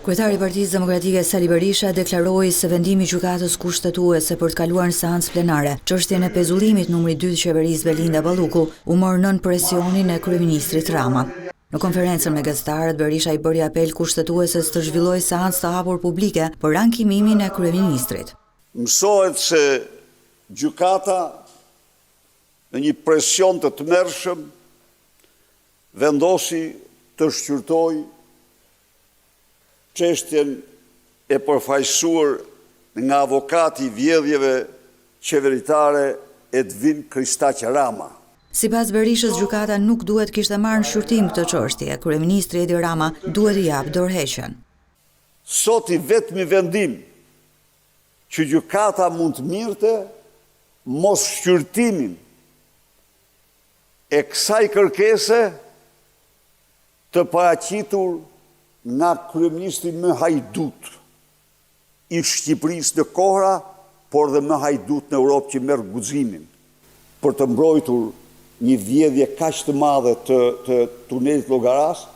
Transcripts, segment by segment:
Kryetari i Partisë Demokratike Sali Berisha deklaroi se vendimi i Gjykatës Kushtetuese për të kaluar në seancë plenare çështjen e pezullimit numrit dy të qeverisë Belinda Balluku u mor nën presionin e kryeministrit Rama. Në konferencën me gazetarët, Berisha i bëri apel Kushtetueses të zhvillojë seancë të hapur publike për ankimimin e kryeministrit. Mësohet se gjykata në një presion të tmerrshëm vendosi të shqyrtojë çështjen e përfaqësuar nga avokati i vjedhjeve qeveritare Edvin Kristaq Rama. Sipas Berishës gjykata nuk duhet të kishte marrë në shqyrtim këtë çështje, kryeministri Edi Rama duhet të japë dorëheqjen. Sot i vetmi vendim që gjykata mund të mirrte mosshqyrtimin e kësaj kërkese të paraqitur nga kryeministri më hajdut i Shqipërisë në kohëra, por dhe më hajdut në Europë që merr guximin për të mbrojtur një vjedhje kaq të madhe të të tunelit të Llogarasë,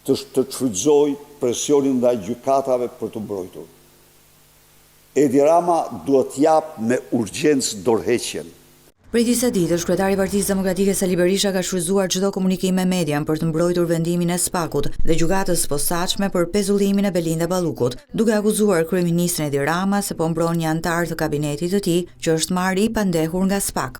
të të shfrytëzojë presionin ndaj gjykatave për t'u mbrojtur. Edi Rama duhet të japë me urgjencë dorëheqjen. Prej disa ditësh, kryetari i Partisë Demokratike Sali Berisha ka shfrytëzuar çdo komunikim me median për të mbrojtur vendimin e SPAK-ut dhe Gjykatës së Posaçme për pezullimin e Belinda Ballukut, duke akuzuar kryeministrin Edi Rama se po mbron një anëtar të kabinetit të tij që është marrë i pandehur nga SPAK.